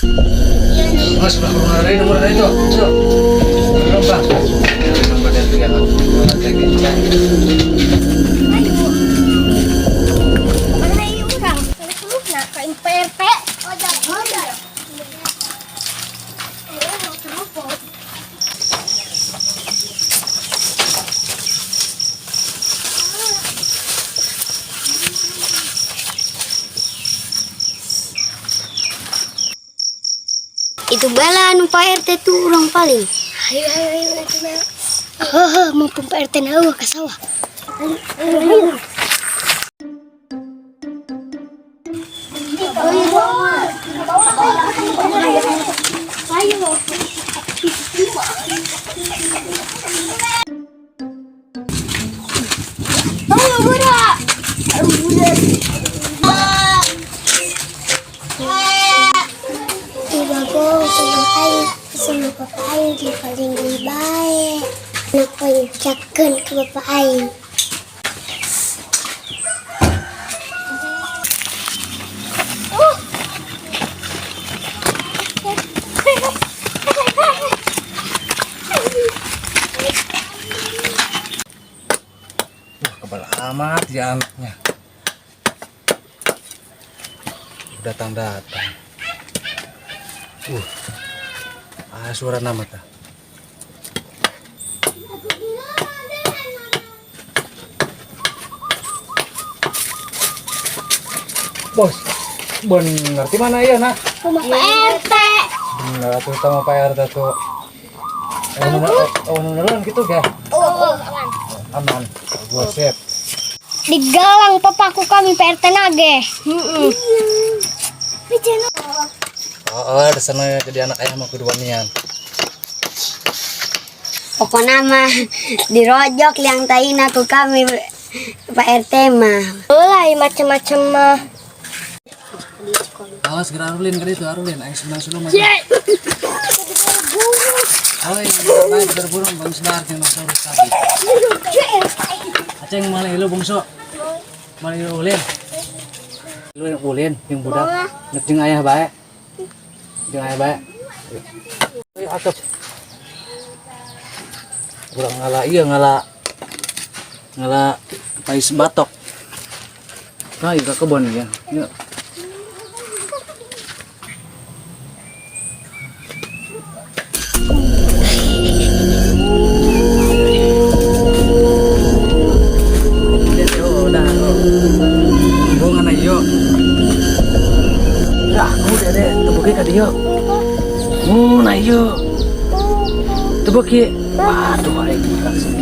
Mas, sebelah rumah nomor itu. Tuh. Belum, Bang. Nomor dan tiga, nomor tiga. Ayo. Mana ieu urang? Salah ka PRT. Ojek, ojek. Ayo, telepon. Itu bala nu Pak RT tuh urang paling. Ayo, ayo, ayo, itu bala. Heuh, mumpung Pak RT na euweuh ka sawah. Ayo, ayo, ayo. Ayo. Ayo, budak. Budak. Ih, Bagong, sama aing, sama bapak aing di paling deui bae. Nak pencakeun ke bapak aing. Wah, kebal amat ya anaknya. Datang-datang. Ah, suara nama ta. Bos, bener di mana ya, nak? Rumah Pak RT. Bener tuh sama Pak RT tuh. Oh, oh, gitu ga? Oh, aman. Aman. Gua sip. Digalang papaku kami Pak RT nage. Heeh. Oh, oh, di sana jadi anak ayah mah kudu wanian. Pokoknya mah dirojok liang taina ku kami Pak RT mah. Mulai macam-macam mah. Awas gerak arulin ke itu arulin aing senang sulung aja. Oh, yang baik berburu bang sedar dinosaurus tadi. Aceng malah ilu bungsu. Malah ilu ulin. Ilu yang ulin yang budak. Nek jeung ayah bae. Jeung ayah bae. Ayo atep. Urang ngala iya ngala ngala pais batok. Nah, iya ke kebun ya. Yuk. Nah, yuk. Tebeki. Waduh, aing budak sih.